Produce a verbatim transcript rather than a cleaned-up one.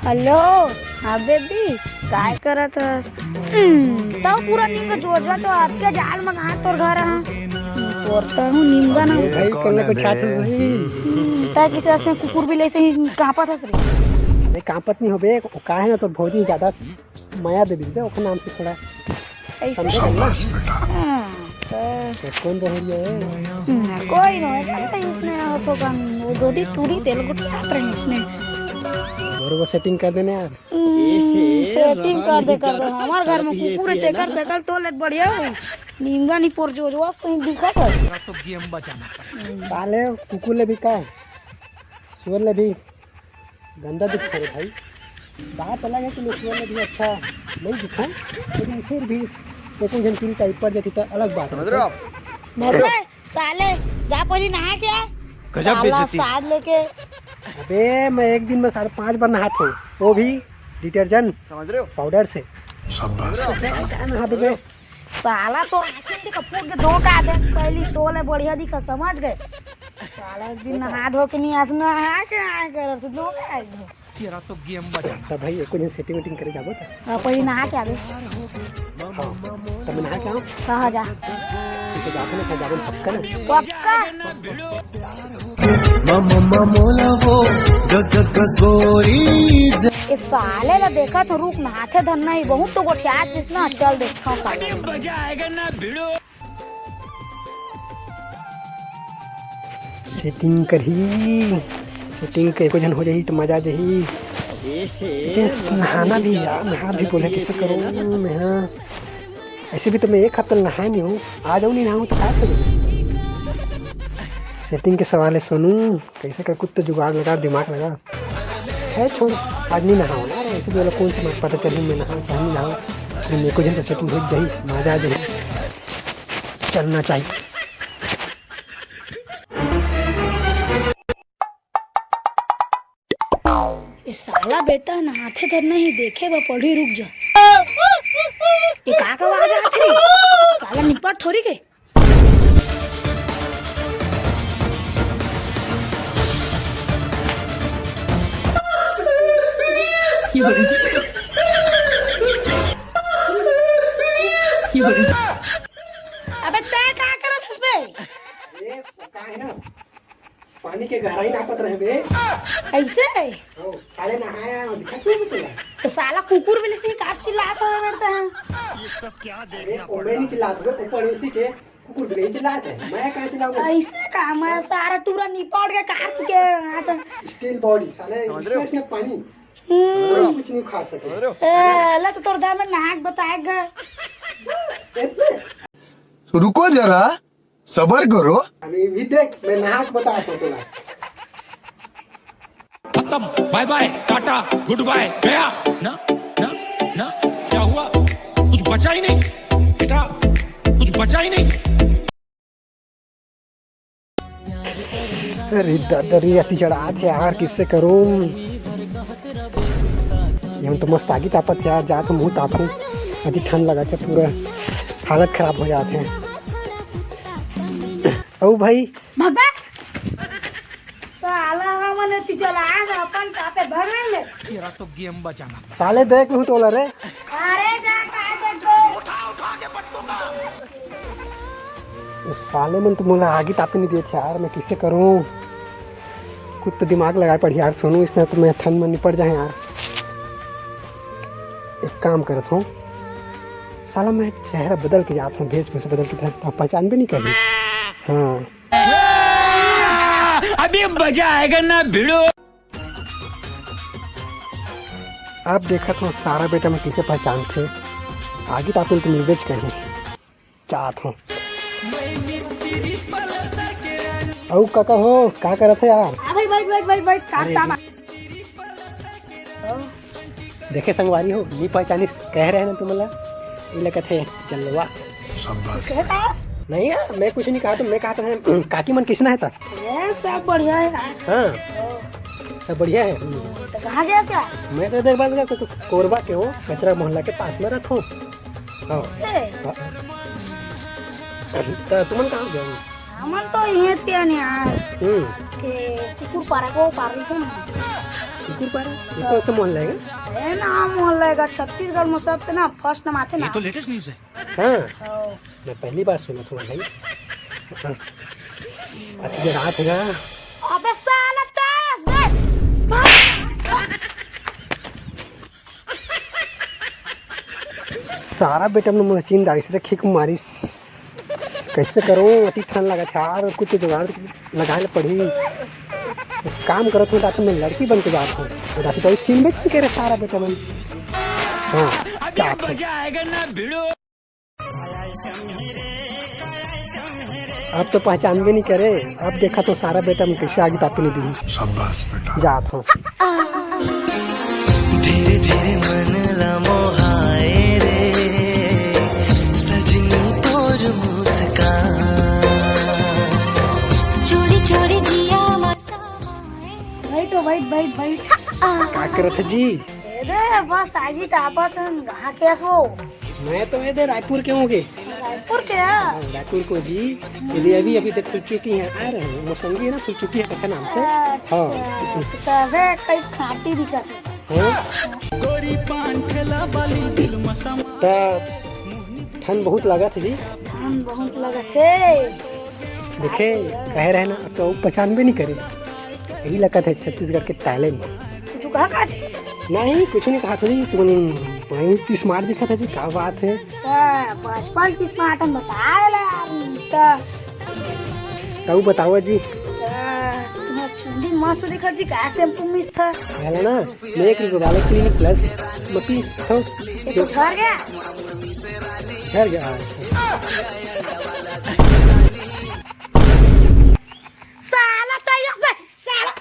Hello. हाँ baby, काय करत हस? हम्म, तब पूरा नीम का जोरजा तो आपके जाल में कहाँ तोर घर है? तोर तो हूँ नीम का ना। भाई, कौन को छाट हो भाई? हम्म, तै किसे असने कुकुर भी ले से ही कांपत हस रे? अरे कांपत नहीं हो बे, वो का है ना, तोर भौजी ज्यादा मया दे दे ओकर नाम से थोड़ा। ऐसे समझ रहे? हाँ, तो तो कौन रह रही है? हम्म, कोई नहीं, ऐसा ही इसने हो तो गन, वो दो दी टूरी तेल गुटियात रही इसने। और वो सेटिंग कर देने यार। हम्म, सेटिंग कर दे, कर दे। हमारे घर में कुकुर है, तेकर सकल तो लेत बढ़िया हो। नीमगा नहीं पोर जो, जो कहीं दिखा था। साले कुकुर ले भी का, सुअर ले भी गंदा दिखता है भाई। बात अलग है कि लोग भी अच्छा नहीं दिखा, लेकिन फिर भी लेकिन जन तीन टाइप पर जाती तो अलग बात है। समझ रहे हो आप? मतलब साले जा पहली नहा के आ। गजब साला बेइज्जती। साथ लेके। अबे मैं एक दिन में साढ़े पाँच बार नहाता हूँ, वो भी डिटर्जेंट समझ रहे हो? पाउडर से। शाबाश। क्या नहा दे? साला तो आंखें के कपूर के धोखा दे, पहली तोले बढ़िया दिखा, समझ गए? साला एक दिन नहा धो के नहीं आस नहा के आए करत धोखा दे। तेरा तो गेम बजा। तब भाई एको दिन सेटिंग वेटिंग करे जाबो त। हाँ, पहली नहा के आबे। हाँ, तब नहा के आओ। कहाँ जा? ठीक है, जाते ना, जाते ना, पक्का ना। पक्का। ये साले ला देखा तो रुक, नहाथे धरना ही बहुत तो गोठिया जिसना चल देखा साले। सेटिंग करही, सेटिंग के एको झन हो जाही तो मजा आ जाही। लेकिन नहाना भी यार, नहा भी बोले कैसे करूँ मैं? हाँ, ऐसे भी तो मैं एक हफ्ता नहाया नहीं हूँ, आ जाऊँ नहीं नहाऊँ तो क्या करूँ? सेटिंग के सवाल है सोनू, कैसे कर कुछ तो जुगाड़ लगा, दिमाग लगा। है छोड़, आज नहीं नहाऊँ यार, ऐसे भी वाला कौन सी बात पता चली मैं नहाऊँ चाहे नहीं नहाऊँ, लेकिन एको झन तो सेटिंग हो जाही, मजा आ जाही, चलना चाहिए। ये साला बेटा नहाथे धरना ही देखे बा पढ़ी रुक जा। ये का का आवाज आथे? साला निपट थोड़ी के। अबे तै का करत हस बे? ये का है ना? पानी के गहराई नापत रहे बे। ऐसे? ओ, साले नहाया, दिखत नहीं तुला? तो साला कुकुर बिल्ली से का चिल्लात हो करता है? अरे, ओ, मैं नहीं चिल्लात बे, ऊपर उसी के कुकुर बिल्ली चिल्लात है। मैं कहाँ चिल्लाऊंगा? ऐसे का? मैं सारा टूरा निपट के काट के आता। स्टील बॉडी, साले, समझ रहे हो? इसमें से पानी। हम्म। कुछ नहीं खा सके। समझ रहे हो? ए, ले तो तोर दाम में नाक बताएगा। इतने? तो रुको जरा, सबर करो। अभी भी देख, मैं नहा के बताता हूँ तुला। खत्म, बाय बाय, टाटा, गुड बाय, गया। ना, ना, ना, क्या हुआ? कुछ बचा ही नहीं बेटा, कुछ बचा ही नहीं। अरे दादा रे, अति जड़ात हे यार, किसे करूं? ये तो मस्त आगी तापत हे यार, जात मुंह तापे, अति ठंड लगत हे, पूरा हालत खराब हो जात हे। अउ भाई, बाबा, साला हमन एती चलाए न अपन तापे भर ले। तेरा तो गेम बचाना। साले देख लूं तोला रे। अरे जा का देखबो। साले मन तो मोला आगी तापे नहीं देत यार, मैं किसे करूं? कुछ तो दिमाग लगाए पड़ी यार, सोनू इसने तो मैं ठंड में निपट जाए यार। एक काम करत हूँ, साला मैं चेहरा बदल के जात हूँ, भेष भूषा बदल के जात हूँ, पहचान भी नहीं करी। हाँ। अभी मजा आएगा ना भिड़ो। आप देखत हो सारा बेटा में किसे पहचानथे, आगी तापे ल तो मिलबेच करही। जात हो। अउ काका हो, का करत हे यार? हाँ भाई, भाई, भाई, भाई, भाई, काम, अरे काम। देखे संगवारी हो, नी पहचानिस, कहे रहे ना तुमला, इला कथे जलवा। शाबाश। कहे का? नहीं यार, मैं कुछ नहीं कहा, तो मैं कहा था, काकी मन किसना है ता? ये सब बढ़िया है यार। हाँ, सब बढ़िया है। तो कहाँ गया सा? मैं तो देख बस गया, तो कोरबा के हो, कचरा मोहल्ला के पास में रखो। हाँ। से? हाँ। तो तुमन कहाँ गए हो? हमन तो इहें से आने यार। हम्म। के कुकुर पारा को पार रही थी ना। रायपुर पारा? ये कौन सा मोहल्ला है? ए ना, मोहल्ला है, छत्तीसगढ़ में सबसे ना फर्स्ट नंबर आथे ना। ये तो लेटेस्ट न्यूज़ है। हाँ, हाँ। मैं पहली बार सुना था भाई। अति रात है ना। अबे साला तेज बे। सारा बेटा मन मोला चिन डारिस रे, खिक मारिस। कैसे करूं? अति ठंड लगा था यार, कुछ जुगाड़ लगाए ल पड़ी। एक काम करत हूं, रात में लड़की बन के जात हूं। रात तो फिल्म में करे सारा बेटा मन। हाँ, जात हूं। अब तो पहचान भी नहीं करे। अब देखा तो सारा बेटा मन कैसे आगी तापी नहीं दी। शाबाश बेटा। जात हूं। धीरे धीरे मन ला मोहाए रे, सजनी तोर मुस्कान। चोरी चोरी जिया मसा। बैठो, बैठ, बैठ, बैठ। का करत है जी? अरे बस आगी तापत हन, कहाँ के हस वो? मैं तो ये दे रायपुर के हूँ गे। रायपुर के है? हाँ, रायपुर को जी। ये दे अभी, अभी तक फुलचुकी है, आ रहे हैं, मौसंगी है ना, फुलचुकी है, कथा नाम से। अच्छा, हाँ। तो तबे कई खाटी दिखत है। हाँ। गोरी पान ठेला वाली दिल में समा। त ठंड बहुत लागत है जी। ठंड बहुत लागत है। देखे, कहे रहे ना, अब तो पहचान भी नहीं करे। यही लगत है छत्तीसगढ़ के टैलेंट। कुछ कहा का? नहीं, कुछ नहीं कहा था जी। तुमन बहुत ही स्मार्ट दिखत है जी, का बात है? हाँ, बचपन की स्मार्ट हम बता रहे हैं यार, तो तऊ बताओ जी। हाँ, तुम्हारा चुंदी मस्त दिखत जी, का शैम्पू मिस था? है ना, मैं एक रुपये वाला क्लिनिक प्लस मती हो। ये तो झड़ गया। झड़ गया, अच्छा। साला तैयार से, साला।